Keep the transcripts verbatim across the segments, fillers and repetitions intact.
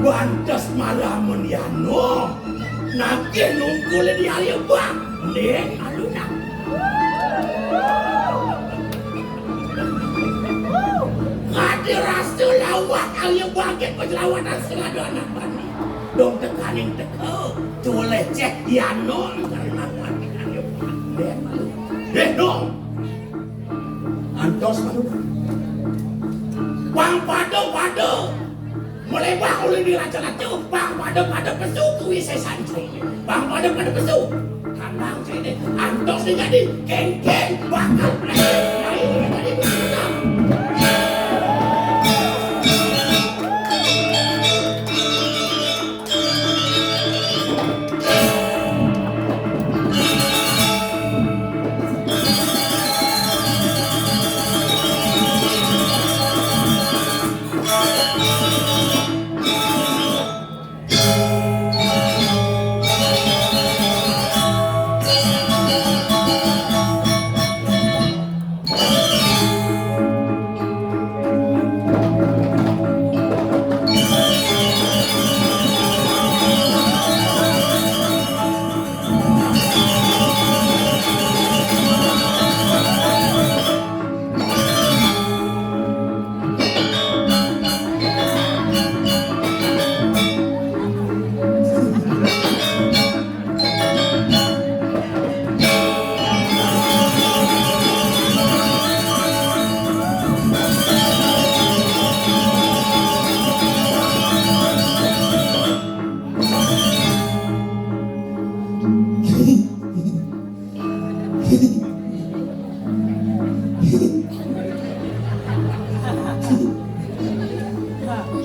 Pantes malah meniano. Nagih nungkul di alih bang. Ning aluna. Kadi rasa lawat alih bangkit peselawatan sing ada anak bani. Dong tekaning teka, coleh ceh yano karena mati alih bangkit. Ning aluna. Eh, dong. Antos malu. Pang pada-pada. Mulai bah ulun di raja-raja, pang pada-pada pesu kuwi sesan cai. Pang pada-pada pesu. Kandang cai deh. Antos deh jadi. Keng-keng. Bakal berhasil. Nah, ini jadi pesu.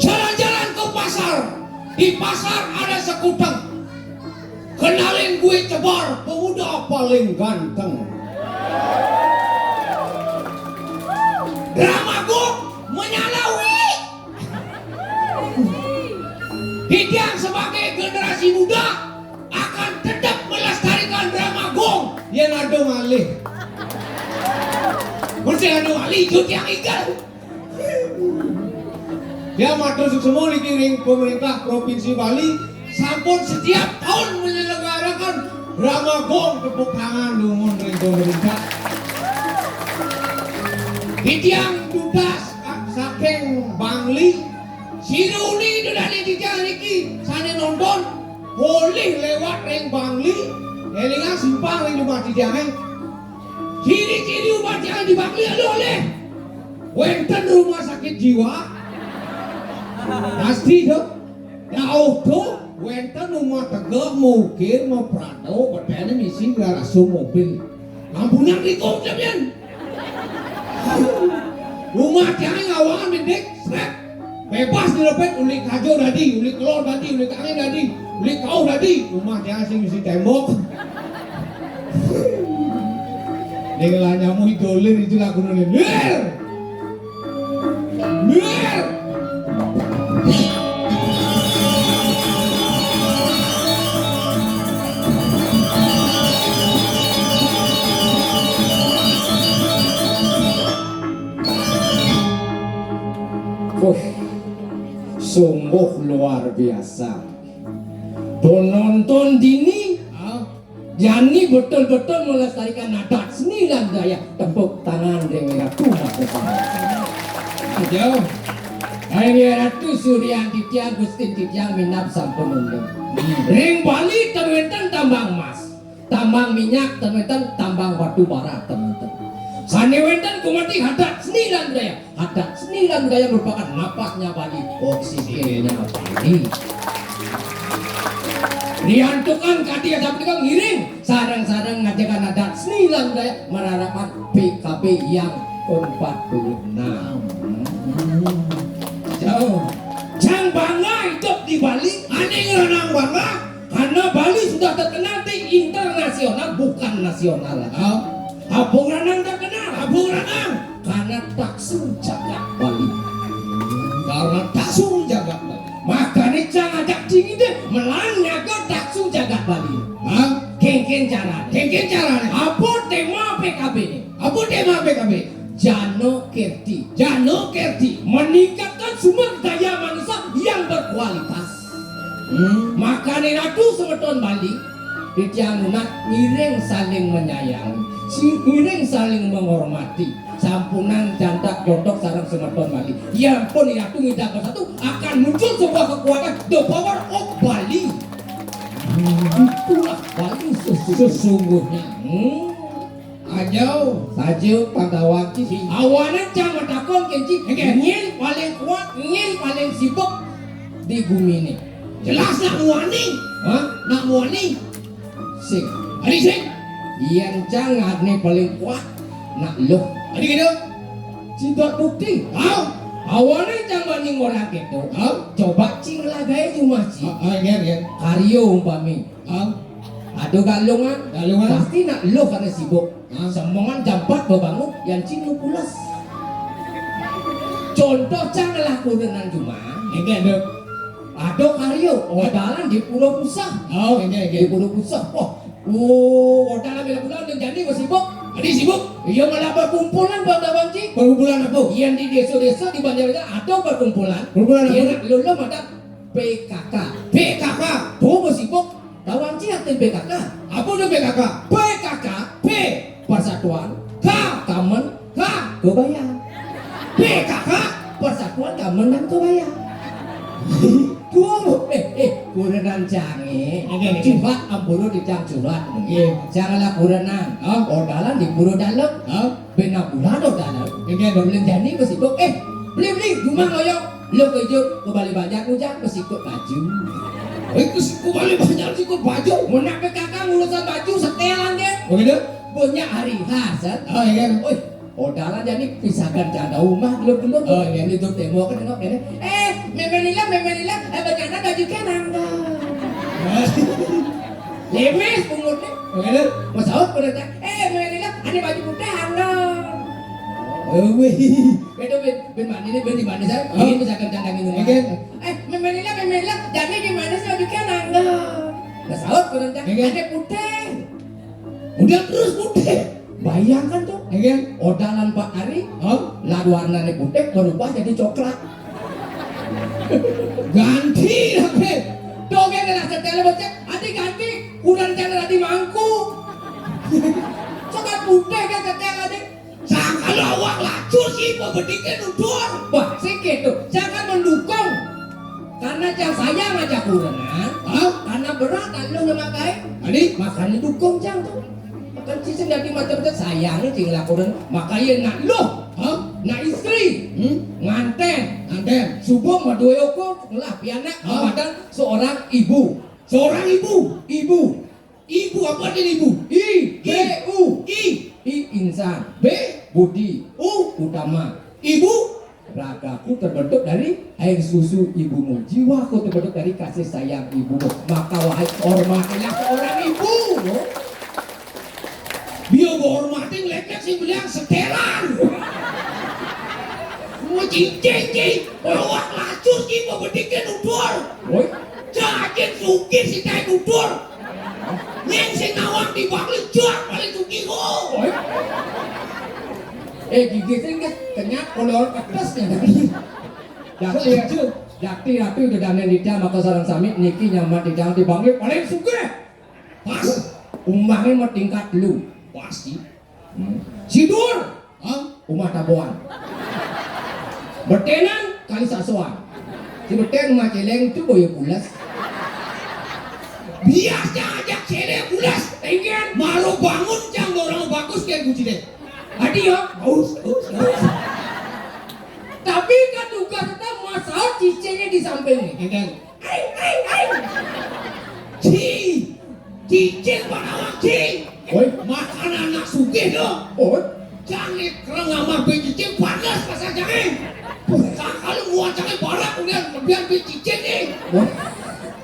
Jalan-jalan ke pasar. Di pasar ada sekuteng. Kenalin gue Cebar, pemuda paling ganteng. Drama Gong menyala, Wi. Titiang sebagai generasi muda akan tetap melestarikan drama Gong yang ada ngalih. Mesti ada ngalih, itu tiang igal. Ya, matur suksma niki ring pemerintah Provinsi Bali sampun setiap tahun menyelenggarakan drama Gong. Tepuk tangan dumun ring pemerintah. Titiang dudas saking Bangli. Sira uni dudas titiang niki sane nonton polih lewat ring Bangli. Elingang simpang ring rumah titiange. Ciri-ciri umat tiang di Bangli anu oleh wenten rumah sakit jiwa. Pasti to. Dauh to, wenten rumah tegeh, mukir, maprado, betene misi garasa mobil. Ampunang riko sampeyan. Rumah tiang ngawangan mendik, sret. Bebas dilepet, uli kajo dadi, uli kelor dadi, uli kangin dadi, uli kauh dadi. Rumah tiang sing isi tembok. Ning lah nyamu idolir itu lagu nune. Lir! Lir! Wah, sungguh luar biasa. Penonton dini, ah, jani betul-betul melestarikan adat seni lan budaya. Tepuk tangan ring Ratu Mas. Aduh. Hai Ratu Suryan titiang, Gustin titiang minab sampun nunduk. Ring Bali ten wenten tambang emas. Tambang minyak ten wenten, tambang batu bara ten wenten. Sane wenten gumanti adat seni lan budaya. Adat seni lan budaya merupakan napasnya Bali, oksigennya Bali. Riantukan kadi sapunika ngiring sareng-sareng ngajegang adat seni lan budaya mararapan P K B yang keempat puluh enam. Jauh. Jang bangga hidup di Bali, ane ngeranang bangga. Karena Bali sudah terkenal di internasional, bukan nasional. Ah. Abung Ranang terkenal, Abung Ranang. Karena taksung jagat Bali. Karena taksung jagat Bali. Makanya cang ajak dingin deh, melang nyaga taksung jagat Bali. Ah. Kengken cara, kengken cara. Apa tema P K B ini? Apa tema P K B? Jano Kerti. Jano Kerti. Meningkatkan sumber daya manusia yang berkualitas. Hmm. Makane ratu semeton Bali, titiang nunas ngiring saling menyayangi, si-, ngiring saling menghormati. Sampunang jantak jotok sareng semeton Bali. Ya ampun, ratu ngidang bersatu akan muncul sebuah kekuatan, the power of Bali. Itulah Bali sesungguhnya. Hmm. Ajo, saja Pandawa ki. Awane cang matakon kenci, nggih, nyen paling kuat, nyen paling sibuk di gumine. Jelas nak muani. Hah? Nak muani. Sing. Adi sing. Yen cang ngarane paling kuat, nak luh. Adi gitu. Sida bukti. Hah? Awane cang bani ngorang keto. Hah? Coba ci nglagae jumah ci. Ah, ah, nggih, nggih. Karya umpami. Hah? Ada galungan. Galungan. Pasti nak luh karena sibuk. Hah? Semongan jam empat bebangun, yan ci nu pules. Contoh cang ngelah kurenan jumah. Nggih, Nduk. Ada karya, odalan di Pura Pusah. Oh, nggih, nggih. Di Pura Pusah. Wah, oh, odalan bila bulan dan jani masih sibuk. Adi sibuk. Iya, malah perkumpulan bang-bang ci. Perkumpulan apa? Yang di desa-desa, di banjar-banjar ada perkumpulan. Perkumpulan apa? Iya, nak luh-luh ada P K K. P K K. Tuh masih sibuk. Tawang ci arti P K K? Apa tu P K K? P K K, P, persatuan, K, kamen, K, kebaya. P K K, persatuan kamen dan kebaya. Tuh, eh, eh, kurenan cange. Oke, oke. Curhat, ampun, di cang curhat. Iya. Janganlah kurenan. Oh. Odalan di pura dalem. Oh. Bena bulan odalan. Oke, oke. Belum jani masih sibuk. Eh, beli, beli, rumah ngoyong. Lo kerja ke Bali Banjar ngujak, besikut baju. Eh, ke siku Bali Banjar sikut baju. Mun nak P K K ngurusan baju, setelan dia. Oh, gitu? Banyak hari khas, kan? Oh, iya. Oi, odalan jadi pisahan janda rumah, gelap-gelap. Oh, iya. Itu tembok, kan, tengok, ini. Eh, Meme Lila, Meme Lila, eh, bercanda baju kan, angga. Lemes, pungut ni. Oh, gitu? Masaut, pada tak, eh, Meme Lila, ada baju putih, angga. Oh, wih. Beto ben, ben mandi ni, ben di mana saya? Hah? Ini misalkan candang ini. Oke. Eh, Meme Lila, Meme Lila, jadi di mana saya juga nangga. Nah, saut kurang cak, oke, ada putih. Udah terus putih. Bayangkan tuh. Oke. Odalan Pak Ari, hah? Lah warnanya putih berubah jadi coklat. Ganti, oke. Tuh, oke, lah setel bocah, adi ganti, kurang candang adi mangku. Coklat putih kan setel adi. Sangkal awak lacur sih, pebedike nutur. Wah, sing gitu. Jangan mendukung. Karena cang sayang aja kurenan. Hah? Karena berat kan lu nyemakai. Tadi? Makanya dukung cang tuh. Kan cicing dadi macam-macam sayangnya cing lakukan. Makanya nak lu. Hah? Nak istri. Hmm? Nganten. Nganten. Subuh madue oko, ngelah pianak. Hah? Kepada seorang ibu. Seorang ibu. Ibu. Ibu apa artinya ibu? I, B, U. I. I insan. B. Budi. U. Utama. Ibu. Ragaku terbentuk dari air susu ibumu. Jiwaku terbentuk dari kasih sayang ibumu. Maka wahai hormatilah seorang ibu. Dia hormatin lepek sing bilang setelan. Mau cincin ki, awak lacur ki, mau bedikin udur. Woi. Cacing sugih si tai udur. Nyeng sing nawang di Bangli, jual paling sugih, ho. Oi. Eh, gigi sing kenyat, kolor kertas ya. Jakti, jakti ratu udah danen di dia, maka sarang sami, niki nyaman di dia, di Bangli, paling sugih. Pas. Umbahe mah tingkat lu. Pasti. Hmm. Sidur. Hah? Umah Taboan. Betenan kali Sasoan. Si beten umah celeng tu boyo pulas. Biasa aja celeng pulas. Enggak. Maru bangun jam orang bagus kayak guci deh. Adi ya, haus, haus, haus. Tapi kan juga tetap masalah cicingnya di sampingnya. Enggak. Aing, aing, aing. Ci, cicing panawang ci. Oi. Makanan anak sugih dong. Oi. Jangan kereng amah beli cicing panas pasal jangan. Kalau muat jangan barak kemudian lebihan beli cicing nih. Oi.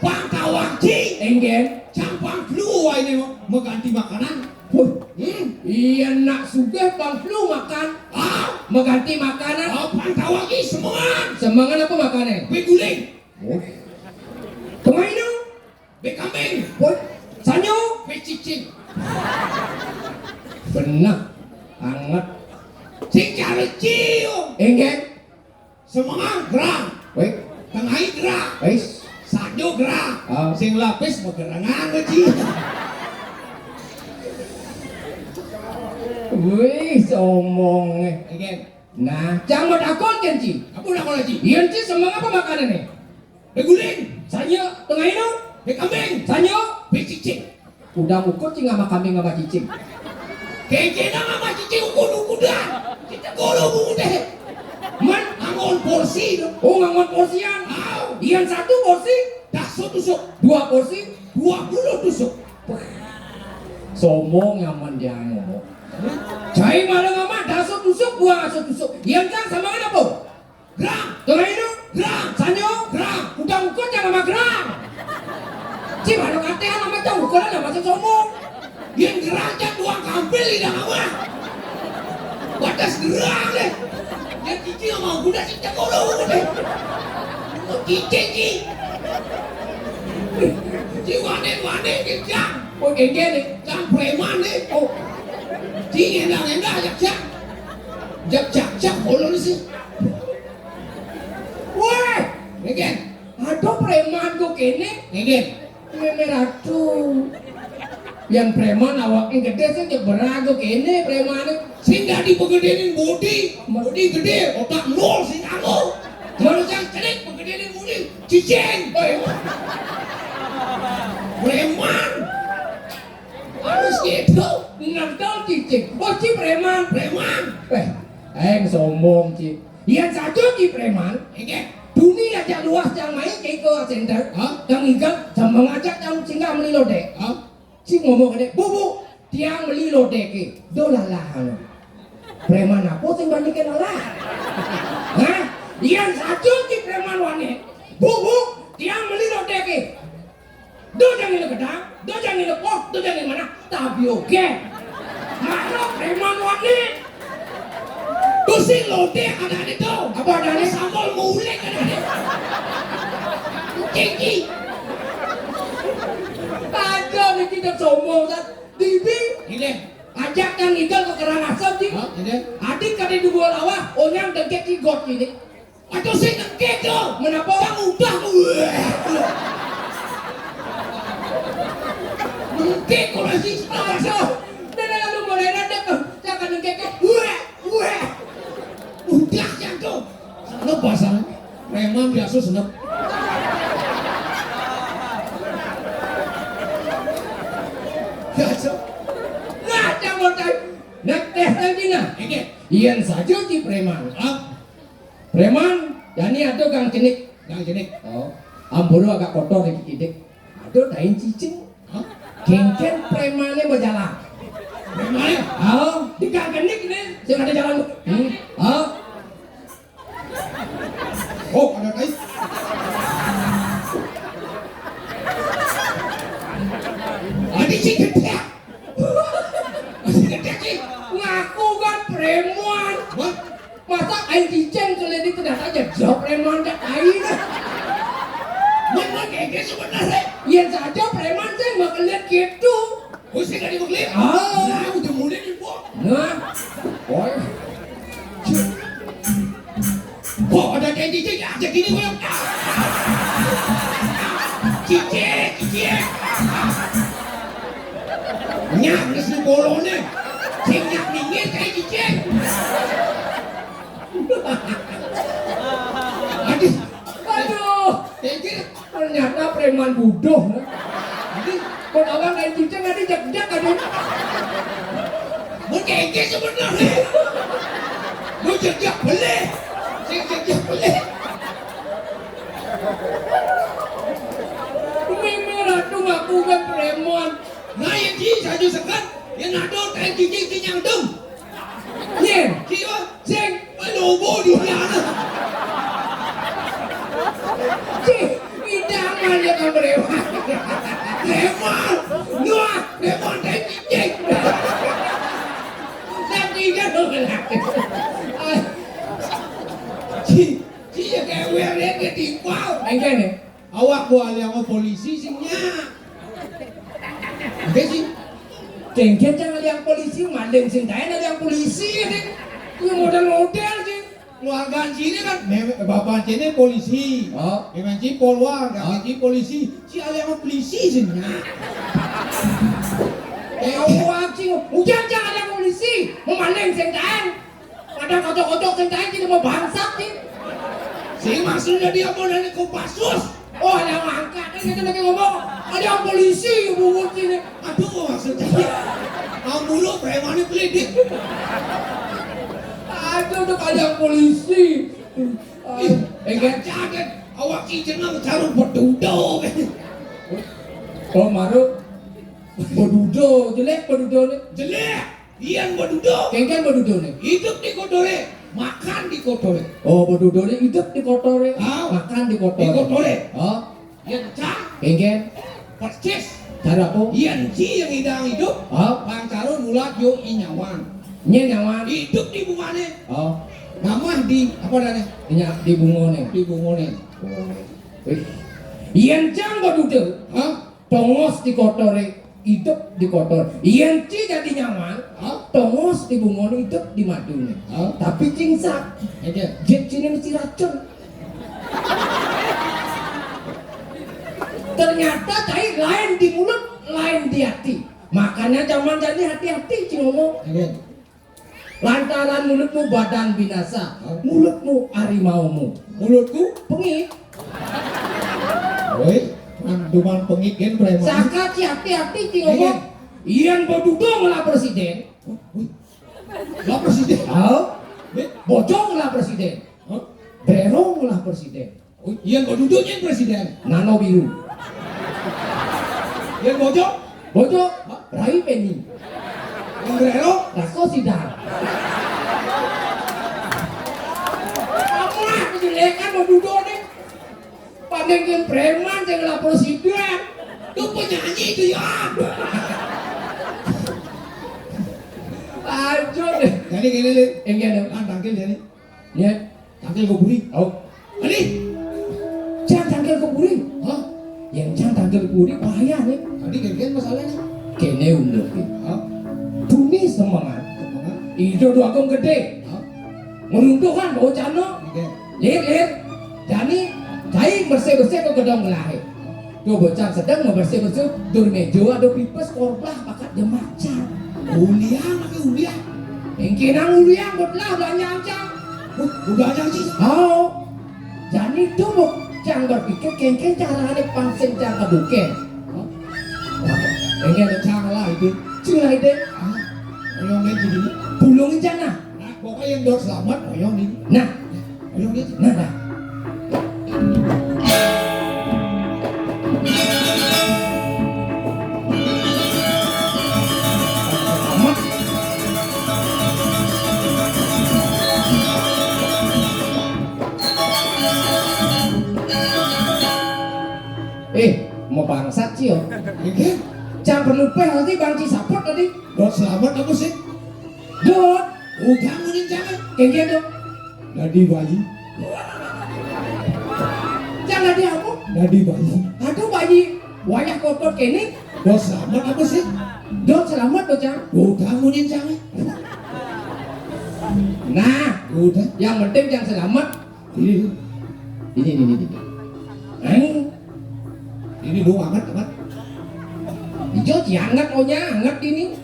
Pang tawang ci. Enggen. Cang pang flu ini mengganti makanan. Wah. Hmm. Iya nak sugih pang flu makan. Ah. Mengganti makanan. Ah, pang tawang ci semengan. Semengan apa makanan? Kue guling. Oh. Kemaina? Be kambing. Woi, sanyo. Be cicing. Bener. Anget. Sing cara cium. Inggih. Semengan gerang. Wih. Tengahi gerang. Wis. Sajo gerang. Ah. Sing lapis begerengan, Ci. Wih, somonge. Inggih. Nah, cang mau takon kan, Ci? Apa nak kau, Ci? Yen Ci semengan apa makanane? Beguling. Sanyo, tengahi no? Bekambing. Sanyo? Becicing. Udah ukur, Ci, nggak makan, nggak cicing. Kecena nggak cicing, ukur-ukuran. Kita golo bungude. Man? Ngangon porsi tu. Oh, ngangon porsian. Au. Yen satu porsi? Daso tusuk. Dua porsi? Dua puluh tusuk. Sombong nyaman dia ngomong. Cai malah ngamat, daso tusuk, dua daso tusuk. Yen cang semengan apa? Gerang. Tengahi no? Gerang. Sanyo? Gerang. Udah ukur jangan sama gerang. Ci, baru katehan sama cang, ukuran sama sombong. Yen gerang cang buang kampil, tidak apa. Batas gerang deh. Yen cici nggak mau guna, ci, cang golo deh. Cici, ci. Ci, wane, wane, ci, cang. Oh, gengge nih. Cang preman nih. Oh. Ci, endah-endah, ya, cang. Jak, jak, jak, ulun sih. Weh, ngegen. Aduh, preman kok kene. Ngegen. Meme ratu. Yang preman awaknya gede sih, nyeberang kok kene preman. Sing dadi begedenin bodi, bodi gede, otak nol sing kamu. Kalau yang cenik begedenin bodi, cicing. Oh, iya. Preman. Harus gitu. Ngental cicing. Oh, ci preman. Preman. Eh, aeng sombong, ci. Yen sajo ci preman, inggih. Duni ajak luas cang mai ke center, hah? Cang inggil, sama ngajak cang singgah meli lodek. Hah? Ci ngomong kene, "Bu, bu, tiang meli lodek ke." Dolalah anu. Preman apa sing bani ke lalah? Hah? Yen sajo ci preman wani. "Bu, bu, tiang meli lodek ke." Do jang ngene gedang, do jang ngene poh, do jang ngene mana, tapi oke. Mano preman wani. Tuh sing lodek ada nih tuh. Apa ada nih? Sambal mulik ada nih. Kiki. Aja nih kita sombong, Sat. Dibi. Ini. Ajak yang ngigel ke Karangasem, Ci. Hah? Ini. Adik kade dua lawah, onyang dengkek ki got ini. Aduh, sing nengkek lo. Menapa? Yang udah. Nengkek kalau sih. Aduh, dan lalu mulai radek tuh. Jangan nengkek. Weh, weh. Udah ya tuh. Senep bahasanya. Preman biasa senep. Biasa. Nah, camotan. Nak teh lagi nah. Ini. Yen sajo ci preman. Ah. Preman, jani ado gang cenik. Gang cenik. Oh, ampura agak kotor dikit-dikit. Ado tain cicing. Hah? Kengken premane bejalan. Premane? Oh, di gang cenik ini, sing ada jalan. Hmm. Oh. Oh, ada tain. Adi sing gede. Adi sing gede, Ci. Ngaku kan preman. Wah. Masa kain cicing kelihatan tidak aja jawab preman dak kain. Mana keke sebenarnya? Yen saja preman sing mau kelihatan gitu. Oh, sing gak dibekelin? Ah. Nah, udah mulai nih, Bu. Nah. Oh. Kok ada kain cicing aja gini, Bu? Cicing, cicing. Nyak, nges lu bolone. Sing nyak minggir kayak cicing. Aduh. Aduh. Ternyata preman bodoh. Aduh. Kok orang kayak cicing nanti jejak, aduh. Mau kayak sebenarnya. Mau jejak beli. Sing jejak beli. Mimi ratu ngaku kan preman. Nah, yang di satu sekat, yang ada kayak cicing, cicing yang dong. Yen. Kiwa. Sing. Lobo di sana. Cih, idaman ya kan preman. Preman. Nuh, preman dan cicing. Dan tiga dong lah. Cih, cih ya kayak weret ya timpal. Enggak nih. Awak gua liang polisi sing nya. Oke sih. Kengken jangan liang polisi, maling sing daen liang polisi ya, Dek. Kuwi model-model sih. Keluarga sini kan, meme-, bapak sini polisi. Oh. Meme sini polwan, kakek sini polisi. Si alih sama polisi sini. Eh, aku anjing. Udah, jangan ada polisi. Memaling sing kaen. Ada kocok-kocok sing kaen, kita mau bangsat sih. Sing maksudnya dia mau dari Kopassus. Oh, ada yang angkat. Kan kita lagi ngomong, ada yang polisi, bungut sini. Aduh, maksudnya. Mau mulu, premannya pelidik. Aduh, tuh ada yang polisi. Ih, enggak jaget. Awak ki jeneng jarum pedudo. Oh, maruk. Pedudo, jelek pedudo nih. Jelek. Yen pedudo. Kengken pedudone. Hidup di kotore, makan di kotore. Oh, pedudone hidup di kotore, ah, makan di kotore. Di kotore. Oh. Yen cang. Kengken. Persis. Cara apa? Yen ci yang idang hidup, ah, pancaro nulat yo inyawan. Nyen nyawan. Hidup di bungane. Oh. Namah di, apa dane? Inya di bungone. Di bungone. Oh. Wih. Yen cang pedudo. Hah? Tongos di kotore, hidup di kotor. Yen ci jadi nyaman, hah? Tongos di bungone, hidup di madune. Hah? Tapi cingsak. Jet sini mesti racun. Ternyata cai lain di mulut, lain di hati. Makanya zaman jadi hati-hati, cing ngomong. Lantaran mulutmu badan binasa, hah? Mulutmu harimaumu. Mulutku pengit. Woi, man, duman pengit gen preman. Saka ci hati-hati ci ngomong. Yen bodudo ngelah presiden. Woi, lah presiden. Hah? Bojo ngelah presiden. Hah? Brero ngelah presiden. Oh, yen bodudo nyen presiden. Nano biru. Yen bojo? Bojo, hah? Rai Peni. Yen brero? Rasko Sidang. Apa kejelekan bodudo nih? Paling yang preman yang lapor sidang. Itu penyanyi itu ya. Ajo deh. Jadi gini, Li. Enggak dong. Kan tangkil jadi. Ya. Cangkil keburi. Oh. Ani. Cang cangkil keburi. Hah? Yang cang cangkil keburi bahaya nih. Tadi kengken masalahnya. Kene unduk. Hah? Bumi semangat. Semangat. Ido dua kong gede. Hah? Meruntuhan bocano. Oke. Lir, lir. Jani, jai bersih-bersih ke gedong lahir. Tuh bocah sedang ngebersih-bersih, dur mejo ada pipes korbah pakat dia macan. Ulian apa ulian? Engkinang ulian buat lah belanja aja. Udah aja sih. Oh, jani tuh mau cang berpikir kengken cara ane pangsing cang kebuke. Ini ada cara itu. Cing lah itu. Ayo main gini. Bulung aja nah. Nah, pokoknya yang dor selamat, ayo nih. Nah, ayo nih. Nah, nah. Eh, mau bangsat sih yo. Jangan perlu peh nanti bangci sapot tadi. Dor selamat apa sih? Dot. Udah munin jangan. Kengken dong. Dadi bayi. Jangan dia apa? Dadi bayi. Aduh bayi. Wayah kotor kene. Dot selamat apa sih? Dot selamat dot jangan. Udah munin jangan. Nah, udah. Yang penting yang selamat. Ini, ini, ini, ini. Ini lu anget, anget. Ijo, si anget, onya, anget ini.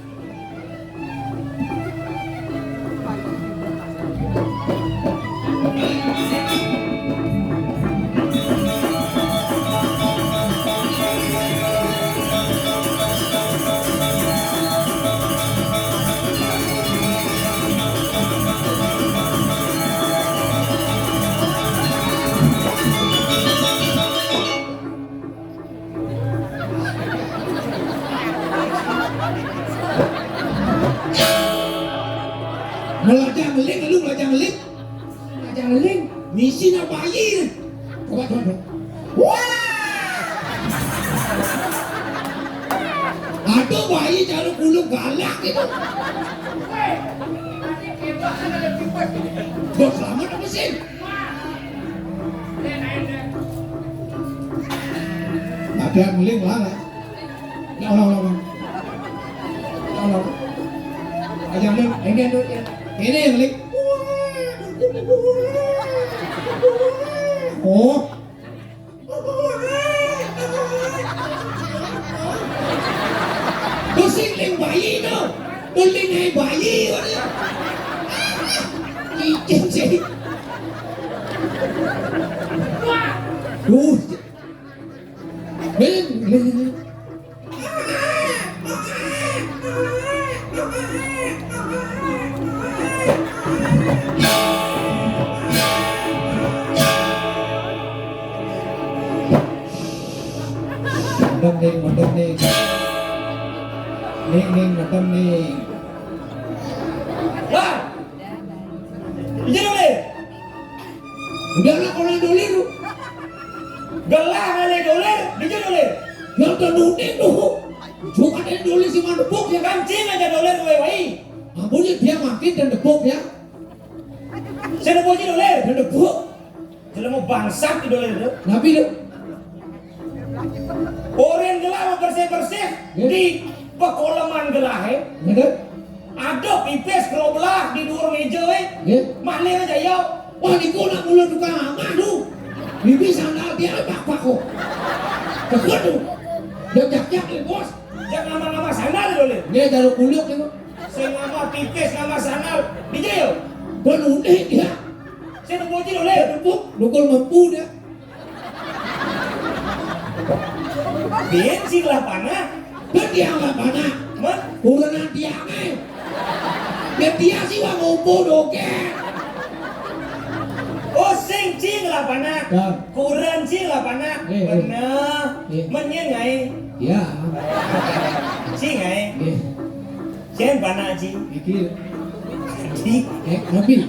Melajah ngeling, lu melajah ngeling. Melajah ngeling. Misi na bayi. Coba, coba, coba. Wah! Aduh, bayi jaluk bulu galak itu. Bos selamat apa sih? Ada mulai malah. Ya Allah, Allah, Allah. Ya Allah. Aja mulai. Ini yang dulu ya. Ini yang mulai. Oh. Ku sing ling bayi to. Ku ling ai bayi, ngono. Cicing sih. Duh. Ling, ling, ling. Medem ning, medem ning. Ning, ning, medem ning. Wah! Ija dolir. Udah lah, kalau dolir lu. Gelah kali dolir, ija dolir. Yang tentuin tuh. Cuma ada dolir si mandepuk ya kan? Kancing aja dolir wai-wai. Ampun ya, dia makin dan depuk ya. Sing depuk aja dolir. Dan depuk. Jelema bangsat di dolir itu. Napi lu? Orang gelah mau bersih-bersih. Ya. Di pekoleman gelah, eh. Bener. Ada pipis keroblah di dua meja, eh. Ya. Mana aja ya? Wah, niku nak mula tukang amah tu. Bibi sandal dia apa kok? Betul tu. Dia jak-jak ni, bos. Jangan amah-amah sandal dulu. Dia taruh kulit tu. Sing amah pipis, amah sandal. Dia ya. Penuh dia. Sing nunggu aja dulu. Dia nunggu, nunggu mampu dia. Bin sing lah panah. Kan dia lah panah. Mah? Kurang dia, eh. Ya dia sih wah ngumpul doke. Oh, sing cing lah panah. Ya. Kurang cing lah panah. Eh, eh. Bener. Eh. Menyen ngai. Ya. Cing ngai. Eh. Cen panah cing. Iki. Cing. Eh, nabi.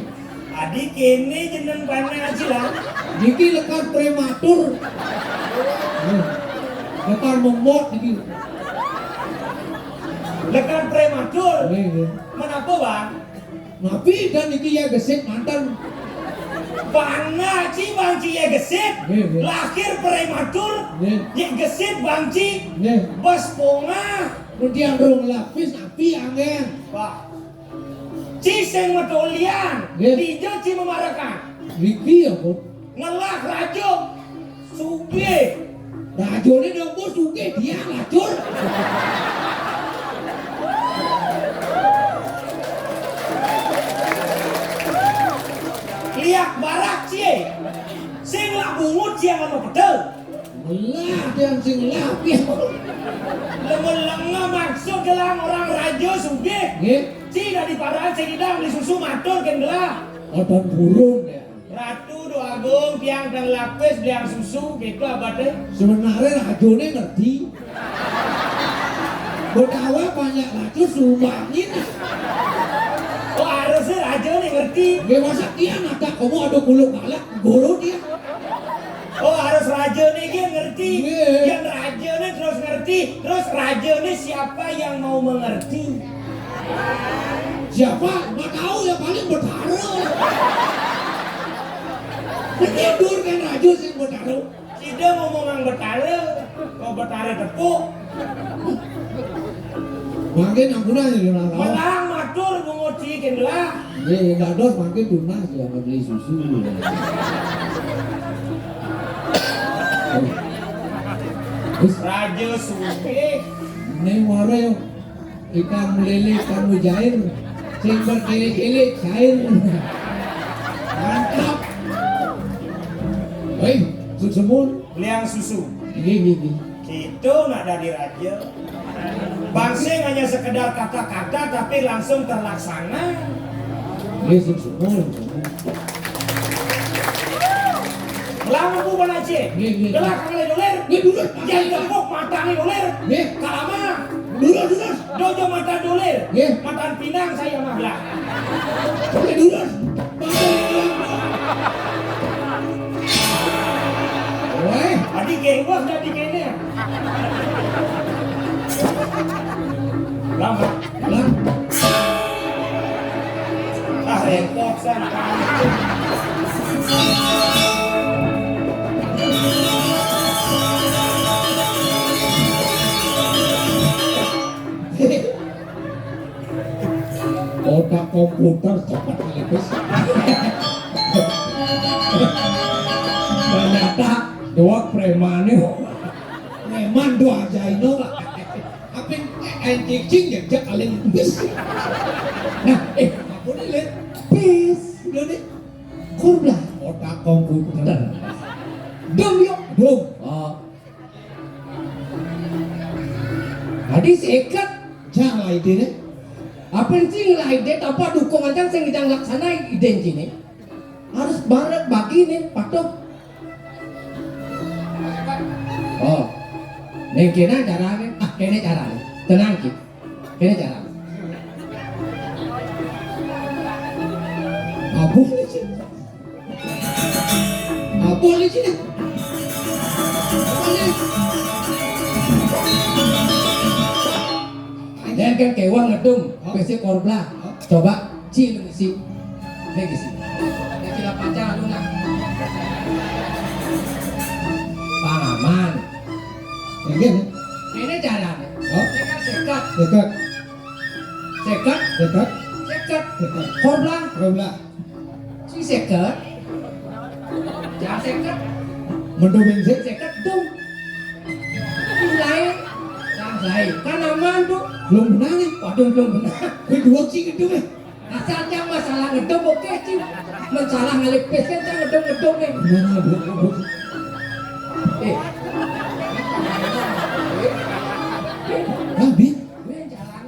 Adi kene jeneng panah aja lah. Niki lekar prematur. Lekar memot niki. Lekar prematur. Nggih, nggih. Menapa, Bang? Napi dan niki ya gesit manten. Panah ci Bang ci ya gesit. Nggih, nggih. Lahir prematur. Nggih. Ya gesit Bang ci. Nggih. Bes pongah. Kemudian rong lapis api angin. Wah. Ci sing metolian, nggih. Dija ci memarekan. Niki apa? Ngelah raja sugih. Rajane nopo sugih, dia lacur. Liak barak cie. Sing lak bungut cie ngono pedel. Melah dan sing lapih. Lemu lenga maksud gelang orang raja sugih. Nggih. Ci dari paraan sing idang beli susu matur ken gelah. Oton burung ya. Ratu do agung tiang dan lapis biang susu gitu abate. Sebenarnya rajone ngerti. Betawa banyak lacur sumbangin. Oh, harusnya raja nih ngerti. Nggih, masa dia nata kamu ada kuluk balak, guru dia. Oh, harus raja nih dia ngerti. Nggih. Yang raja nih terus ngerti. Terus raja nih siapa yang mau mengerti? Siapa? Nggak tahu ya, paling Betara. Ini dur kan raja sing Betara. Sida ngomong nang Betara, kok Betara tepuk. Mangkin ampun aja, Lurah. Melang matur bungut cikin lah. Nggih, dados mangkin tunas ya, beli susu. Wis. Raja Sugih. Ning wara ya, ikan melele, ikan mujair. Sing berkele-kele cair. Mantap. Hei, suksema. Liang susu. Nggih, nggih, nggih. Gitu nak dari raja. Bang sing hanya sekedar kata-kata tapi langsung terlaksana. Nggih, suksema. Lama bu mana cie? Nggih, nggih. Gelah kang le dolir. Nggih, dulur. Yang tepuk matane dolir. Nggih. Kalama. Dulur, dulur. Dojo mata dolir. Nggih. Matan pinang saya mah lah. Nggih, dulur. Mata dolir. Weh. Adi genggos jadi kene. Lama. Lah. Ah, repot san. Otak komputer cepat ngelipis. Doak premane. Preman doak aja ino. Apin anjing jejak paling bis. Nah, eh, apa nih, Lin? Bis. Udah nih. Kurba. Otak komputer. Dong, yuk. Dong. Oh. Tadi seket. Jangan lah ide nih. Apa sih lah ide, apa dukung aja sing ngidang laksana ide sini? Harus bareng bagi nih, patuh. Oh. Nih, kena carane. Ah, kena carane. Tenang, Ki. Kena carane. Apa nih, Cik? Apa nih, Cik? Apa nih? Dan kan kewang ngedung, P C Korbla. Coba, Ci, lu ngisi. Nih, ngisi. Nih, Ci, lah, pacar lu, nah. Pang Aman. Ya, gini. Ini caranya. Oh. Ini kan seket. Seket. Seket. Seket. Seket. Seket. Korbla. Korbla. Si seket. Jangan seket. Mendung sing seket, dong. Lain. Jangan lain. Kan aman, dong. Belum benar nih. Waduh, belum benar. Gue dua sih gitu nih. Asal jangan masalah ngedong, oke, Ci. Masalah ngalih pesen, jangan ngedong-ngedong nih. Benar, Bu. Eh. Hah, Bi? Gue yang jalan.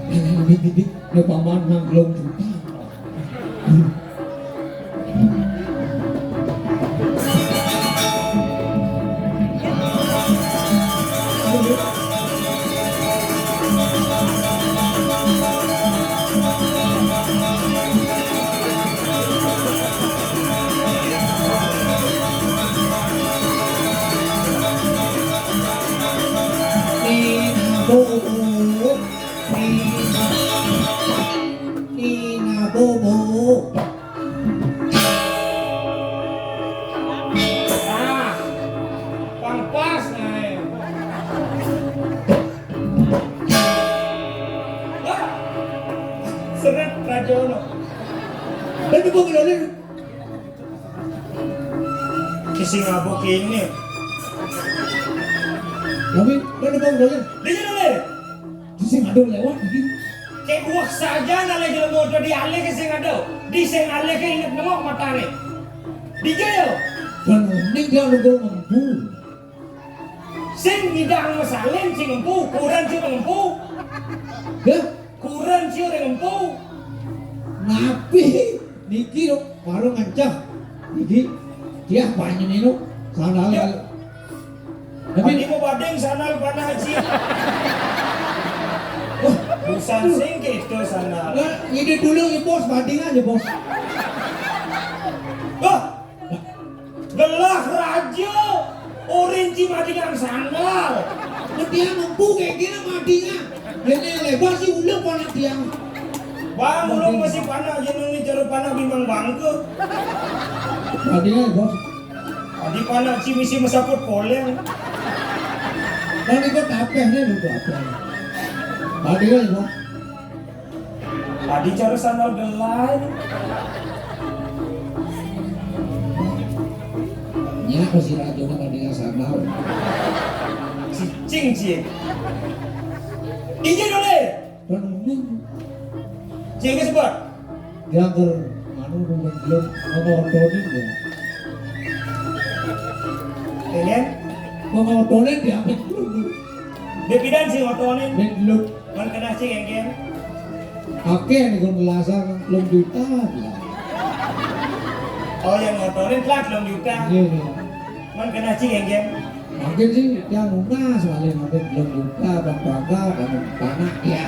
Ini, ini, ini, ini, ini paman nang belum juta. Nina bobo, Nina, Nina bobo. Ah, pang pas, nah. Ah, seret Rajono. Bener, Bu, bener. Ki sing ngabuk ini. Tapi, kan ada bang, Doli? Di sini, Doli. Di sini ada lewat, di sini. Kayak buah saja, nalih jelema udah dialih ke sing ada. Di sing alih ke inget nengok matane. Di jaya. Dan ini dia nunggu ngempu. Sing ngidang mesalin sing ngempu, kuran sing ngempu. Dah. Kuran sing ngempu. Napi? Niki lho, baru ngancah. Niki, dia banyak nih lho. Sana. Ya. Tapi ini mau bading sana, Pak Haji. Wah. Busan sing gitu sana. Nah, ini dulu ya, Bos, bading aja, Bos. Wah. Gelah raja, orin ci madingan sandal. Dia ngempu kayak gini madingan. Ini lebar sih udah panas dia. Bang, ulung masih panas, jeneng ini cara panas bimbang bangke. Madingan, Bos. Tadi panas ci misi mesaput poleng. Tadi kok tapeh nih, lu tapeh. Madingan, Bos. Tadi cara sandal gelai. Nya, apa si Rajo mah tadi nggak sandal? Cicing, cing. Ije dole. Penuh. Cing ke sebut. Dia ke anu, bukan belum, apa, otonin ya. Pengen? Mau otonin dia, apa dulu? Dia pidan sih otonin. Belum. Kan kena sih, geng-geng. Oke, nih, gue melasar enam juta, ya. Oh, yang ngotorin telat enam juta. Iya, iya. Man kena ci, geng-geng. Mungkin sih, yang lunas, paling mungkin enam juta, bang bangga, bang tanah, ya.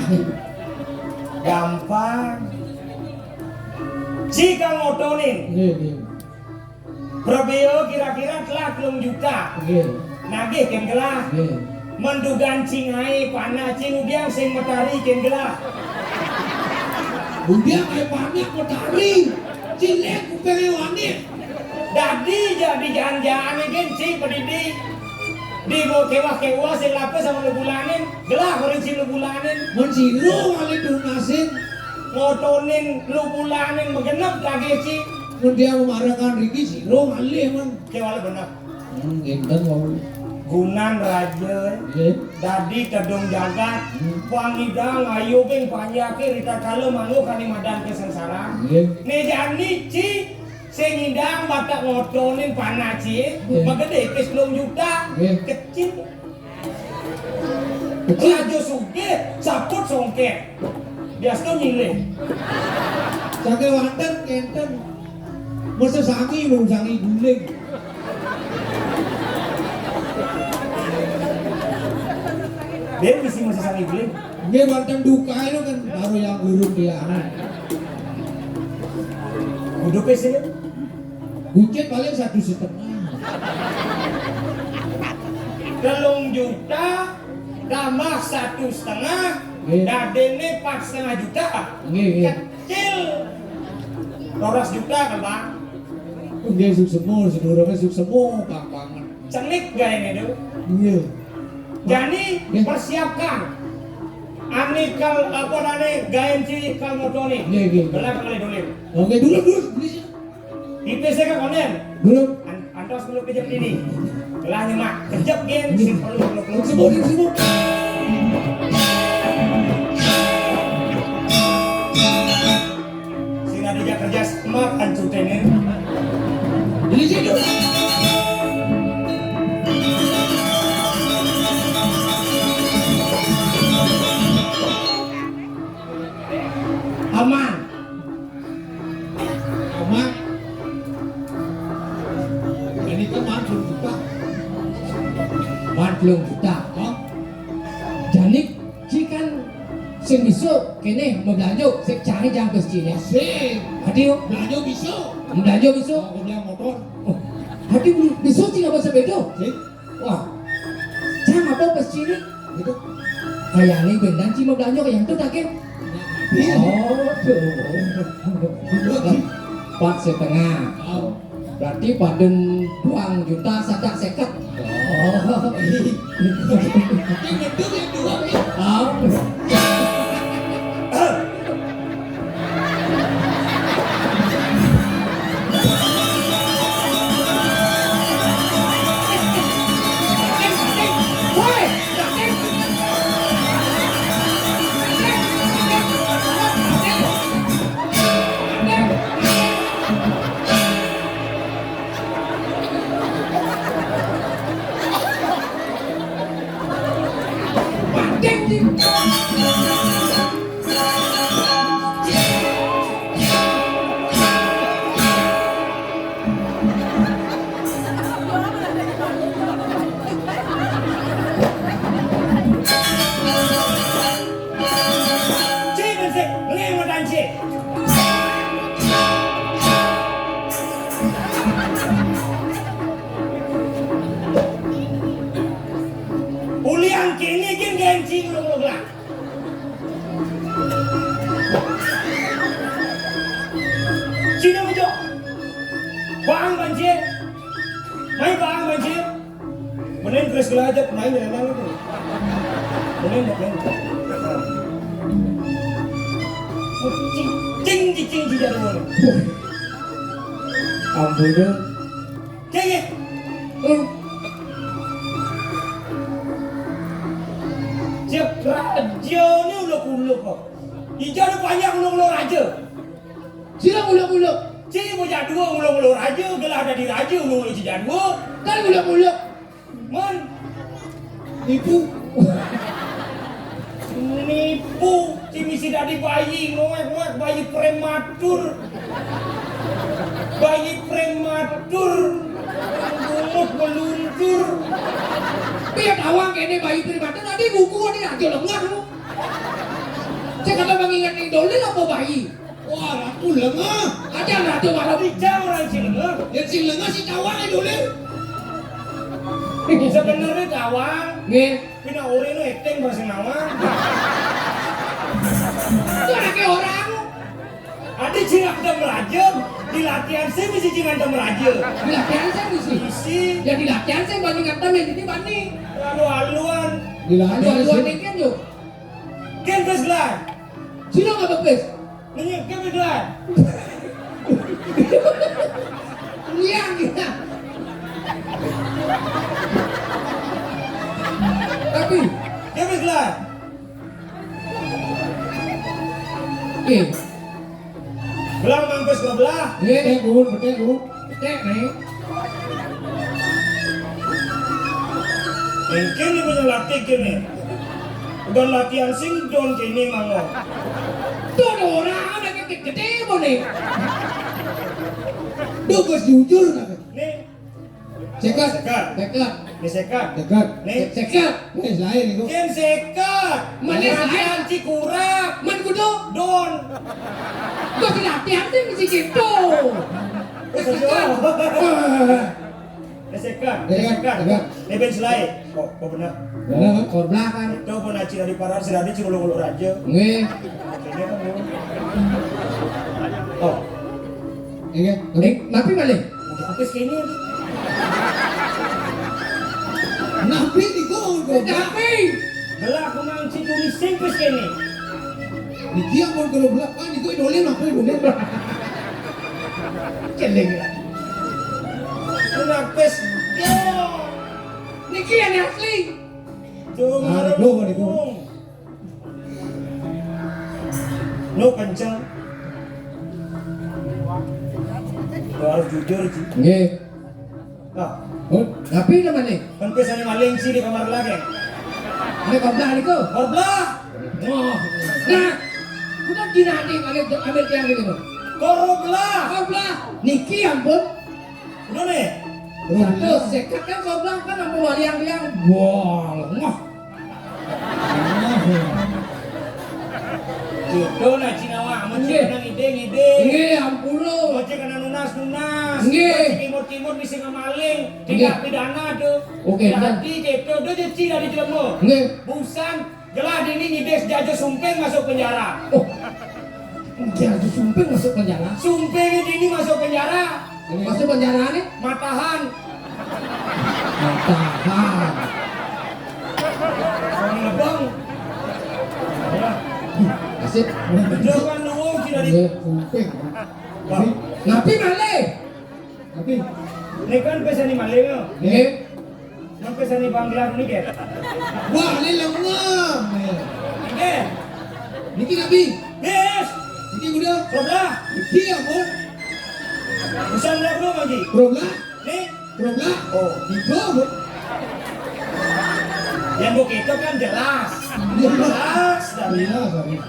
Gampang. Ci kang ngotorin. Iya, iya. Prabeo kira-kira telah telung juta. Nggih. Nagih ken gelah. Nggih. Mendugan cingai panak cing udiang sing metari ken gelah. Udiang ai panak metari. Cilek kupenge wani. Dadi jadi jangan-jangan ken cing pedidi. Di mau kewah-kewah sing lapis sama lu bulanin, gelah orang sing lu bulanin. Mun sira wali tunasin. Ngotonin lu bulanin megenep kage cing. Mun dia memarakan riki sira wali, mun. Kewala bener. Hmm, ngénten wau. Gunan raja. Nggih. Dadi tedung jagat. Hmm. Pangidang ayo bing panjake ritatkala mangguh kani madan kesengsaraan. Nggih. Né jani ci sing ngidang batek ngotonin panah ci, nggih, magedé pis telung juta. Nggih. Kecil. Kecil. Raja sugih, saput songket. Biasa nyilih. Saking wonten ngénten. Mesti sangi, mung sangi guling. Dia mesti mesti sangi guling. Nggih, wonten duka itu kan baru yang urut dia. Udah pesen. Bucin paling satu setengah. Telung juta tambah satu setengah, nggih, dadine empat setengah juta. Nggih, nggih. Kecil. Rolas juta kan, Pak? Nggih, suksema, sedurunge suksema, gampang. Cenik gaene, Dul. Nggih. Jani, nggih, persiapkan. Ane kal, apa nane, gaen ci kal modone. Nggih, nggih. Belah kali dulu. Oke, dulu, dulu. Tipis ya, Kak Onen? Belum. An-, antos belum kejep ini. Lah nyemak, kejep gen, sing perlu, perlu, perlu. Sebut, sebut. Sing ada kerja smart, ancur tene. Ini sih, Dul. Aman. Aman. Ini kan mantul juga. Mantul juga. Oh. Jani ci kan sing bisa kene mau belanja, sing cari jam ke sini. Sing. Hati yo. Belanja bisa. Belanja bisa. Mau beli motor. Oh. Hati bisa ci nggak sepeda. Sing. Wah, cang apa pas cilik? Gitu. Kayaknya beneran ci mau belanja kayak itu, tak, Kim? Iya. Oh, tuh. Empat setengah. Oh. Berarti padun dua juta sadak seket. Oh. Ini betul ya, dua ya? Oh. Ulian kene gen genci ulung-ulung lah. Cina mejo. Bang banjir. Mai bang banjir. Mending terus gelajak main dengan itu. Mending, mending. Cing, cing, cing, cing, cing. Ampun, Dul. Cek, cek. Eh. Cek raja ni uluk-uluk kok. Ija ni banyak uluk-uluk raja. Sila uluk-uluk. Cek bocah dua uluk-uluk raja, gelah dadi raja uluk-uluk cija dua. Kan uluk-uluk. Man. Nipu. Nipu, ci misi dadi bayi, ngoek-ngoek, bayi prematur. Bayi prematur. Bungut meluncur. Piye tawang kene bayi prematur, tadi buku ada aja lengah lu. Saya kata mengingat nih, Dolil apa bayi? Wah, ratu lengah. Ada ratu malah. Ija orang sing lengah. Yang sing lengah si tawang ya, Dolil. Sebenarnya tawang. Nggih. Pina ore no acting bahasa nawang. Itu anaknya orang. Adi sing ngantem raja, di latihan sing misi sing ngantem raja. Di latihan sing misi. Misi. Ya di latihan sing bani ngantem ya, jadi bani. Lalu aluan. Di latihan sing. Aluan kan yo. Kan bes lah. Sino nggak bes. Menyingkir itu lah. Iya, iya. Betek, Bun, betek, Bun. Betek, Ning. Mungkin ibu latih kene. Udah latihan sing don kene mangga. Tuh, orang ada gede-gede, Bun, nih. Duh, Gus, jujur, Bun. Nih. Sekat. Sekat. Sekat. Nih sekat. Sekat. Nih. Sekat. Nih, lain itu. Ken sekat. Mana lain? Makan cikurap. Man kudu. Don. Gua tidak hati-hati mesti gitu. Terus aja. Sekat. Wah. Nih sekat. Sekat. Sekat. Sekat. Nih ben selai. Kok, kok benar? Benar, kan? Kor belah kan? Itu pun aci dari paran si Radi cuma nguluk raja. Nggih. Ini kan nguluk. Oh. Iya. Tapi, tapi balik. Udah habis kayaknya. Nabi niku mau goblok. Tapi. Gelak memang si Tuni simpis kene. Niki ampun kalau gelak kan niku dolen apa dolen. Celing lah. Udah habis. Yo. Niki yang asli. Cuma aduh, niku. Lo kenceng. Lo harus jujur, Ji. Nggih. Nah. Oh, tapi nama nih? Kan biasanya maling sih di kamar lagi. Ini koblah niku. Koblah. Oh. Nah, udah gini nih, ambil, ambil tiang ini, Bang. Koroblah. Koblah. Niki ampun. Udah nih. Satu, sekat kan koblah kan ampun waliang-liang. Wah, lengah. Gitu nah Cina wah, mesti nggih. Kena ngide-ngide. Nggih, ampun lo. Mesti kena nunas-nunas. Nggih. Mesti kimut-kimut, mesti ngamaling. Nggih. Tindak pidana tuh. Oke, jadi gitu, udah jadi Cina di jelema. Nggih. Busan, jelas ini ngide si Jajo Sumping masuk penjara. Oh. Jajo Sumping masuk penjara? Sumping ini masuk penjara. Masuk penjara nih? Matahan. Matahan. Orang Lebong. Asik. Dia kan luwung tidak di. Iya, Sumping. Bang. Napi malih? Napi? Ini kan pesan di maling, ya? Nggih. Nang pesan di Bangla ini, Ger. Wah, ini lemah. Nggih. Niki napi? Yes. Niki udah. Koblah. Niki ya, Bun. Bisa nggak belum lagi? Koblah. Nih. Koblah. Oh. Niku, Bun. Yang begitu kan jelas. Iya. Jelas, tapi. Iya, iya.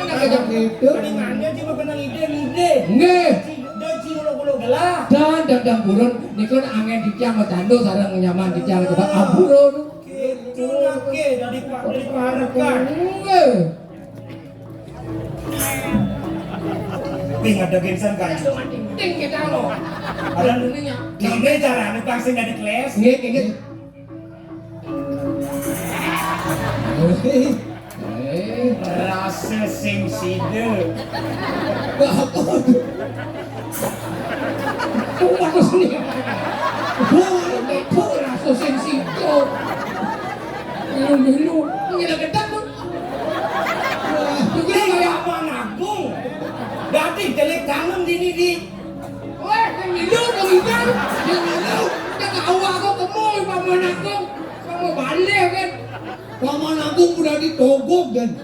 Kan ada yang gitu. Mendingannya cuma kena ngide-ngide. Nggih. Ci-, do ci ulo-ulo gelah. Dan, dan, dan burun. Niku angin titiang macandu sareng nyaman titiang coba ampura. Gitu, oke, dari pa-, dari parekan. Nggih. Ping ada gensan kan? Ting kita lo. Ada dunia. Gini carane pang sing dari kelas. Nggih, nggih. Eh, rasa sing sida. Wah, apa tuh? Aku sini. Wah, itu rasa sing sida. Milu-milu. Ini lagi tak tuh. Wah, ini kayak apa nagung? Berarti delik tanam di ini, di. Weh, yang milu, yang ikan. Yang milu. Kita tahu aku kemul, paman aku. Kamu balik, kan? Paman aku udah ditogok, dan.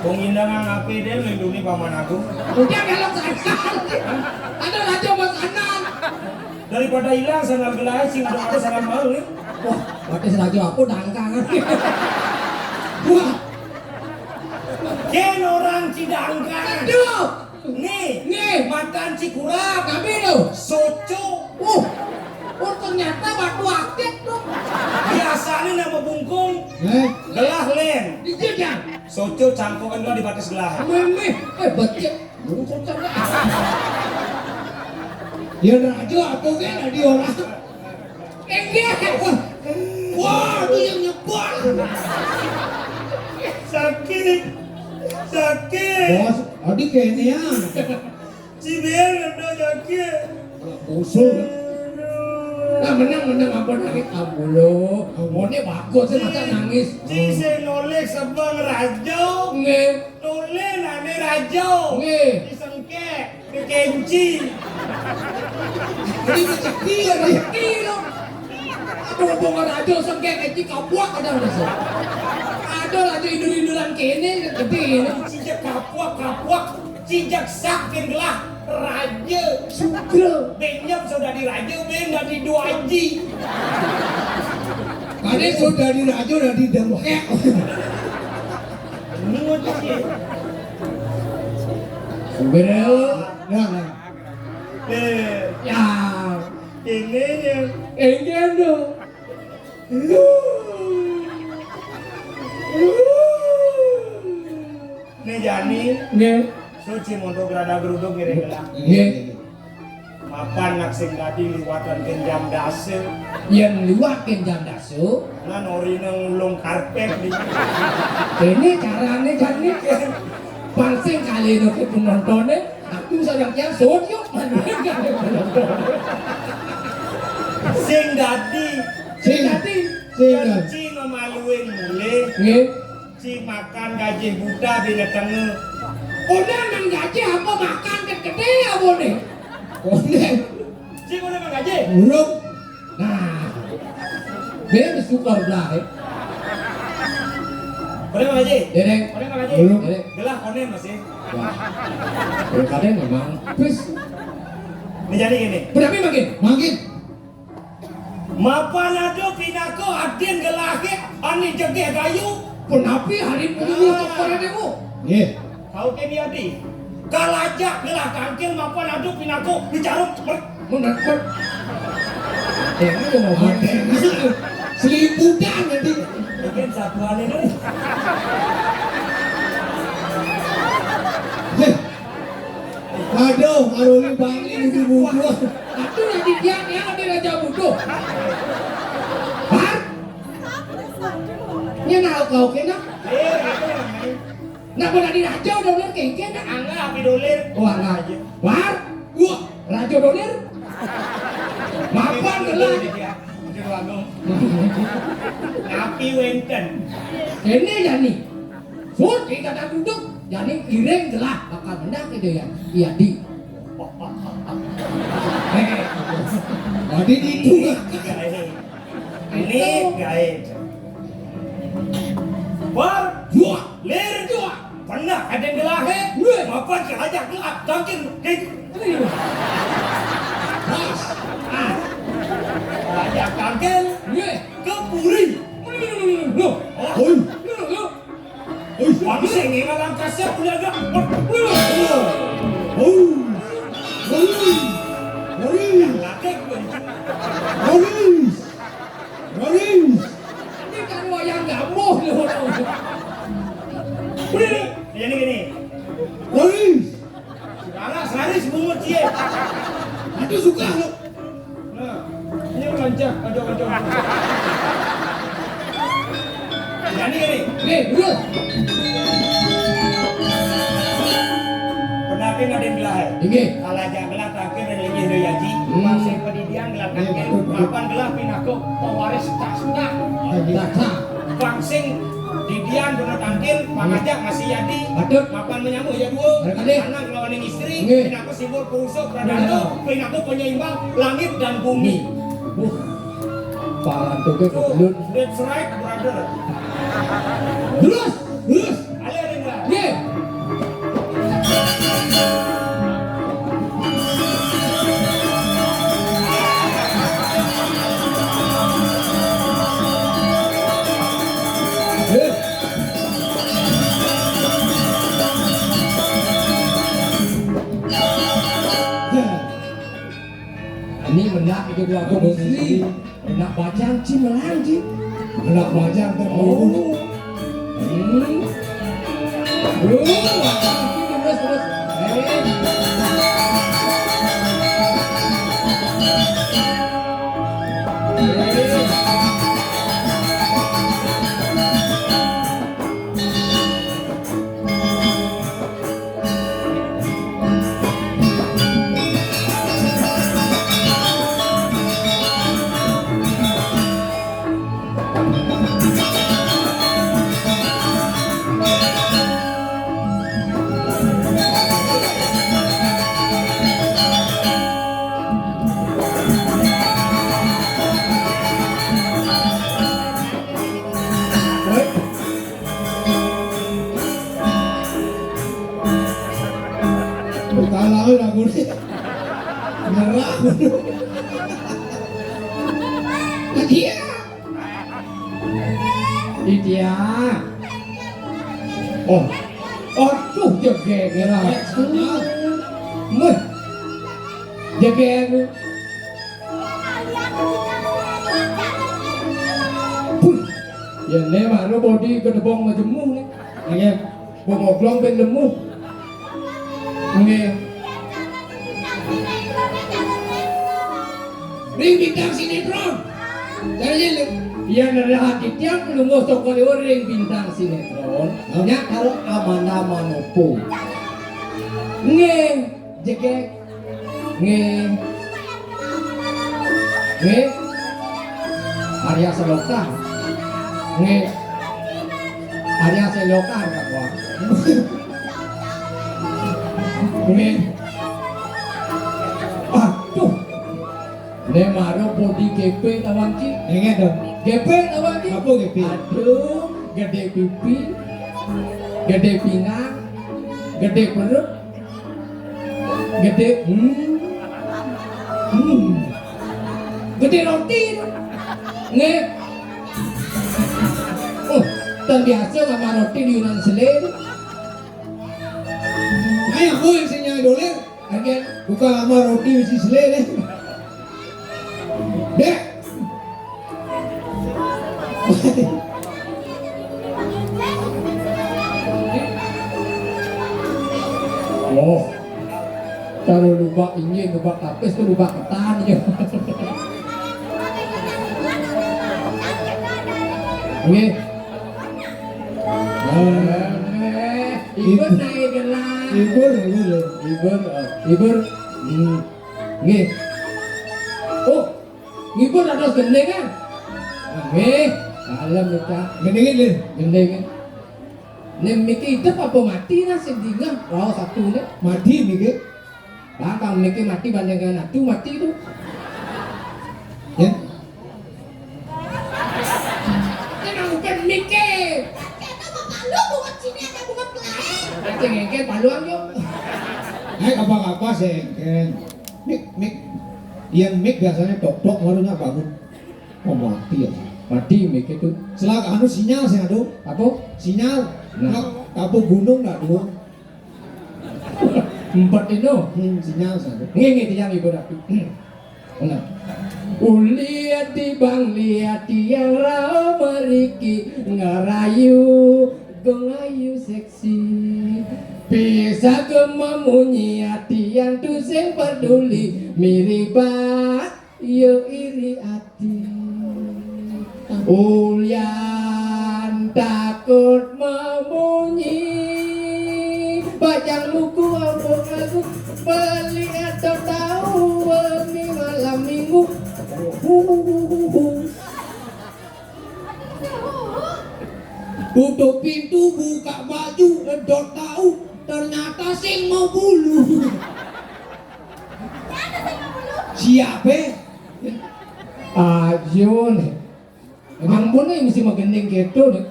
Wong Indah nggak ngape deh melindungi paman aku. Udah, kalau sana. Ada raja mau sana. Daripada hilang sandal gelai sing udah ada sandal mau nih. Wah, berarti raja aku dangkang. Wah. Ken orang Cidangkang. Aduh. Nih, nih. Makan cikurap. Kami lo. Soco. Uh. Oh, ternyata batu akik tuh. Biasanya nama bungkung. Eh? Gelah len. Di dia. Soco cangkokan gua di batas gelah. Meme, eh, becek. Lu soco. Ya, raja apa kan tadi orang? Enggak. Wah, wah, itu yang nyebar. Sakit. Sakit. Bos, adik kayaknya. Si Bian ada sakit. Usul. Nah, menang, menang, ampun, nangis. Ampun, lo. Ampun, ini bagus, sih, masa nangis? Ci, ci, sing noleh sebeng raja. Nggih. Noleh nane raja. Nggih. Disengkek, dikenci. Ini rezeki ya, rezeki lo. Aduh, bunga raja sengkek, kenci, kapuak ada, ada sih. Ada raja indur-induran kene, gede ini. Ci, kapuak, kapuak. Ijak sak kén gelah raja. Sudra. Bén nyep so dadi raja, bén dadi duaji. Kadén so dadi raja, dadi dengkek. Ini ngocok ya. Sudra. Nah, nah. Eh, ya. Ini ya. Enggak dong. Né jani. Nggih. Suci monto grada gruduk ngiring gelah. Nggih. Mapan nak sing dadi liwatan kén jam dasa. Yén liwat kén jam dasa. Nah, orina ngulung karpét di. Ini carané jani. Pang sing kalih penontoné. Aku sayang kian sut yuk. Sing dadi. Sing dadi. Sing dadi. Ci ngemaluin mulih. Nggih. Ci makan gajih buta di tengah. Udah nang gajih apa makan kedé apa nih? Udah. Ci udah nang gajih. Urung. Nah. Bén syukur belah. Koné Mang Haji. Dereng. Koné Mang Haji. Belum. Dereng. Gelah koné masih. Wah. Koné kadén memang. Wis. Ini jadi gini. Berapa makin? Makin. Mapan ada pinaka adin gelahé ané jegéh gayu. Punapi hari pengulu. Ah. Koné demo. Nggih. Kau kini adi. Kalajak gelah tangkil mapan adu pinako bicara ber- Menakut. Ini mau pakai. Seliputan nanti. Mungkin satuan ini. Heh. Aduh, Aruli Bali di buku. Aku nanti dia dia nanti raja butuh. Hah? Ini nak kau kena? Eh, itu namanya. Nak boleh di raja udah udah kengkeng nak angga api dolir. Wah, raja. War, wah, raja dolir. Mapan gelah. Ngapi wénten. Ini ya nih. Sut kita tak duduk. Jadi iring gelah bakal menang gitu ya. Iya di. Tadi itu. Ini gaib. War, wah, lir, wah. Pernah ada gelahé? Weh. Apa sih ajak gelah tangkil? Pas. Ah. Ajak tangkil. Weh. Ke puri. Loh. Oh. Loh, loh. Wih, bangsa ini malam kasih udah ada. Wih, wih, wih. Yang laki gue. Wih. Wih. Ini kan wayang gamuh loh. Wih. Jadi gini. Wih. Alah, sehari sebungut cie. Itu suka lo. Nah, ini lancar, aduh, aduh. Jadi ini. Nih, dulu. Pendamping ada yang gelah. Ini. Kalau aja gelah terakhir yang lebih dari Haji, hmm. Masih pendidikan gelah terakhir, iya, betul, betul. Mapan gelah pinako pewaris tas nah. Iya. Bang sing didian dona tangkil, hmm. Mangajak masih yadi. Betul. Mapan menyambut ya dua. Berkali. Anak lawan yang istri, nggih. Pinako simbol pengusuk, pradana, iya. Pinako penyeimbang langit dan bumi. Wah, parantoke kebelut. That's right, brother. Terus, terus. Ayo, Rindra. Nggih. Nggih. Ini mendak itu dua aku musli. Mendak bajang ci melang ci. Mendak bajang tak peluru. Hmm. Terus, terus. Eh. Eh. Kalah aku ni. Nyerah. Lagi ya. Iya. Oh. Aduh, jegeg ya. Meh. Jegeg. Puh. Ya, ne mah bodi gedebong majemuh ne. Nggih. Bong oglong ben lemuh. Nggih. Ring bintang sinetron. Caranya le. Iya, nerahake tiang pelungguh saka liwat ring bintang sinetron. Hah? Nyak karo Amanda Manopo. Nggih, jegeg. Nggih. Nggih. Arya Saloka. Nggih. Arya Saloka, Kak Wak. Nggih. Aduh. Ne mara bodi gepe tawang ki. Ingat dong. Gepe tawang ki. Apa gepe? Aduh, gede pipi, gede pinggang, gede perut, gede, hmm. Hmm. Gede roti. Nggih. Oh, tan biasa makan roti di Yunan Selé. Ayo, aku yang sing nyai dolir. Oke, buka ama roti mesti selé deh. Dek. Oh. Kalau lubak inggih, lubak tapis tu lubak ketan je. Nggih. Eh, ibur naik gelang. Ibur, ibur. Ibur, eh, ibur. Hmm. Nggih. Oh, ngibur dados gending kan? Nggih. Dalem, Cak. Gending, Lin. Gending. Nek miki idep apa mati nah sing dingeh? Raos satu nek. Mati miki. Bang, bang miki mati bandingkan atu mati tu. Ya. Ini mah bukan miki. Kata bapak lu bunga cini ada bunga pelayan. Kata ngengkel paluang yuk. Eh, apa-apa sih, Ken. Mik, mik. Yang mik biasanya tok-tok barunya bangun. Oh, mati ya. Mati mik itu. Selak anu sinyal sih aduh. Apa? Sinyal. Nah. Kap-, kapuk gunung nggak dulu. Empat itu. Hmm, sinyal sih aduh. Nggih, nggih, tiang ibu ratu. Nah. Uliati bang liati yang rao meriki ngarayu gengayu seksi. Bisa gema munyi ati yang tusing peduli miribat yo iri ati. Ulian takut memunyi bajang luku ambuk aku beli atau tahu wengi malam minggu. Tutup pintu, buka baju, edot tahu, ternyata sing mau bulu. Siapa? Ayo nih. Emang pun nih mesti magending gitu nih.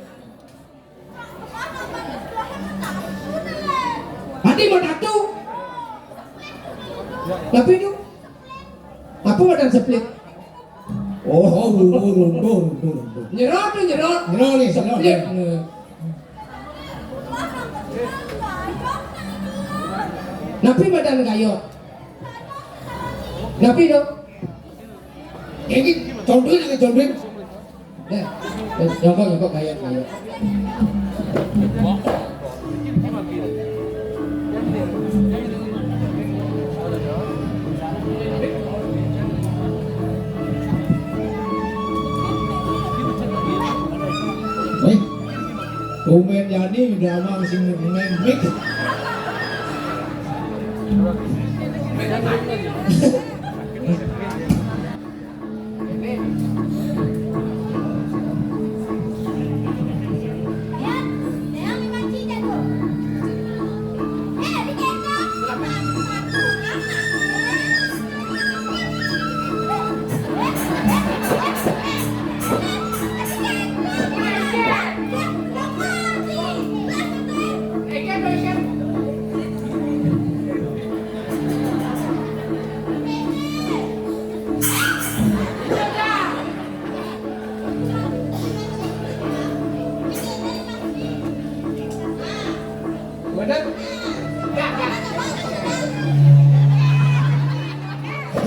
Hati mau tato. Tapi itu apa badan split? Oh, oh, runtuh, runtuh, runtuh, runtuh. Nyerot tuh, nyerot. Nyerot nih, nyerot. Split. Tapi badan gayot. Tapi dong. Ini contohin, ini contohin. Eh, eh, nyongkok, nyongkok, gayat, gayat. Weh, komen jadi udah amang sing main mic.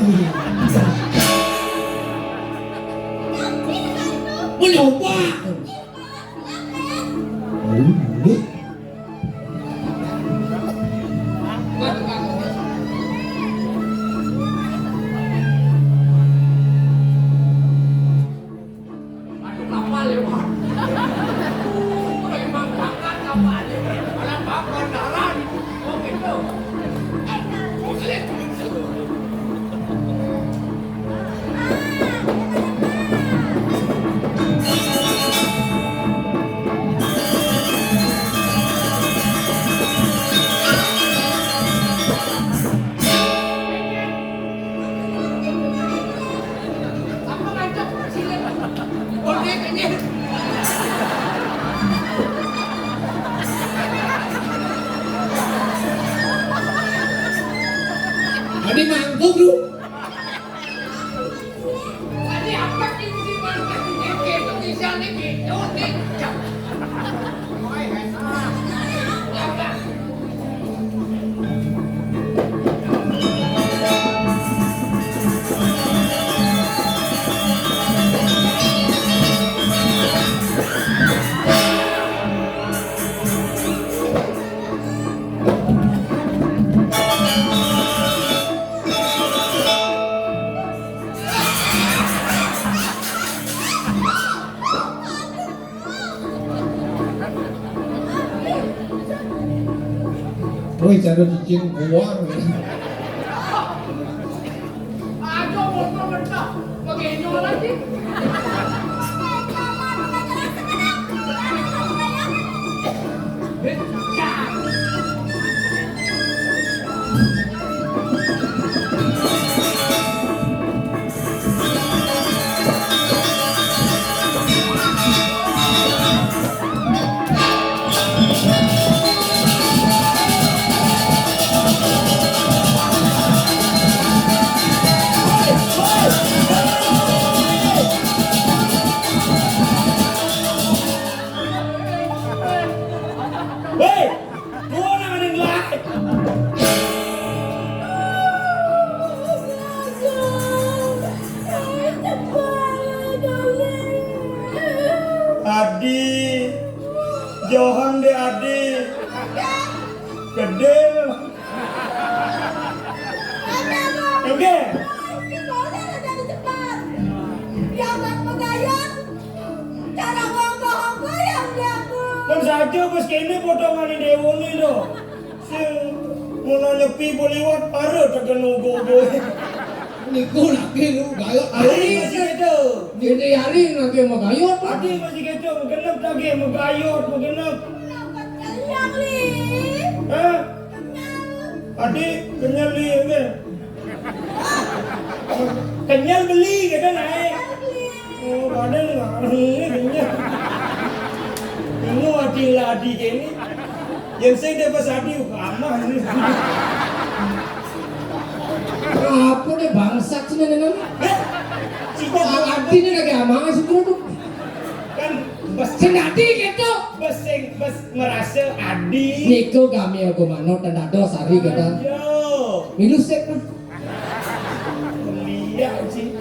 Mau nyoba. Aduh, kapal ya, Pak. Uh, emang banget kapal ya. Orang bakar darat. Oh, gitu. Tadi mangkuk lu. Tadi apa sih, di mana tadi? Gitu, misalnya gitu, gitu. Woi, cara cicing buang. Aduh, motor mentah. Pakai nyolan sih. Hei, gua nang ada yang lain. Adi, Johan deh Adi. Kedil. Oke. Kan saja bos kene potongan ini dewa ini loh. Sing mau nyepi boleh liwat, baru tekan ugo-ugo. Niku lagi lu gayut. Hari masih gitu. Ini hari lagi mau gayut. Hari masih gitu, mau genep lagi, mau gayut, mau genep. Kenyang, Li. Hah? Kenyang. Adi, kenyal beli, enggak? Kenyal beli, kita naik. Oh, badan nggak, ini kenyal. Ini Adi lah, Adi kayak ini. Yang saya dapat Adi, amah ini. Apa deh bangsat sih, nenek? Eh, si Adi ini lagi amah sih, tuh. Kan bes-, sing dadi gitu. Bes, sing, bes, merasa Adi. Niku kami aku manut dan dados hari kata. Yo. Milu sik, nah. Liak, Ci.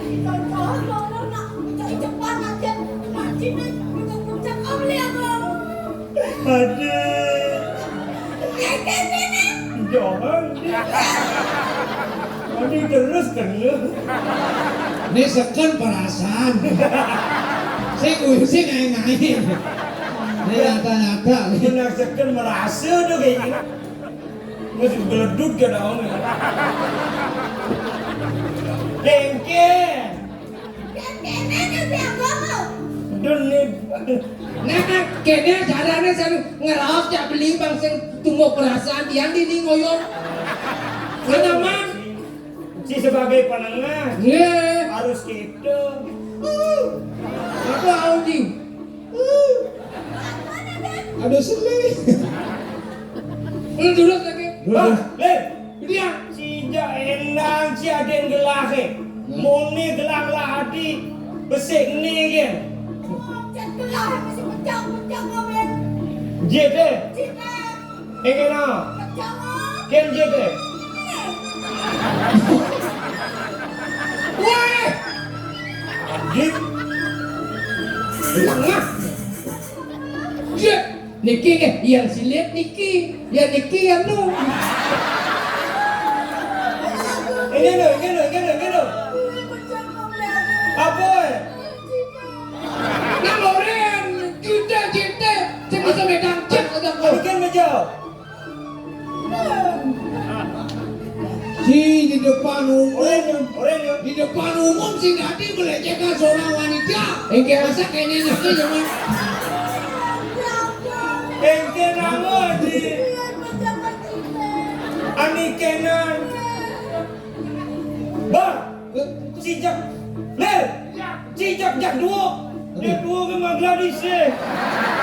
Aduh. Jangan. Ini terus kena. Ini seken perasaan. Sing uyu sing ngai-ngai. Ini nyata-nyata. Ini seken merasa tuh kayak gini. Mesti geledut ke daun. Dengke. Deni. Nah, kene carane sing ngeraos cak beli bang sing tumbuh perasaan tiang dini ngoyo. Sanaman. Si sebagai penengah. Nggih. Harus gitu. Apa Audi? Aduh, seli. Lu dulu lagi. Dulu. Bah, Lin. Dia. Si ja endang, si aden gelah, eh. Hmm. Mone gelah lah adi. Besik ni, kan? Cet gelah, masih pecah-pecah, kau, Ben. Jit, eh. Jit, eh. Eh, kena. Pecah, kau. Ken jit, eh. Eh. Yang silet niki, yang niki anu. Ini lho, ini lho, ini lho, ini lho. Apa? Nang oren, cinta, cinta, sing bisa medang cek, kata aku. Ini kan meja. Si di depan umum, di depan umum sing dadi melecehkan seorang wanita. Engke masa kene ngerti, jangan. Engke namo di ani kenan. Bah, sijak ler, sijak jak duo, jak duo ke Bangladesh.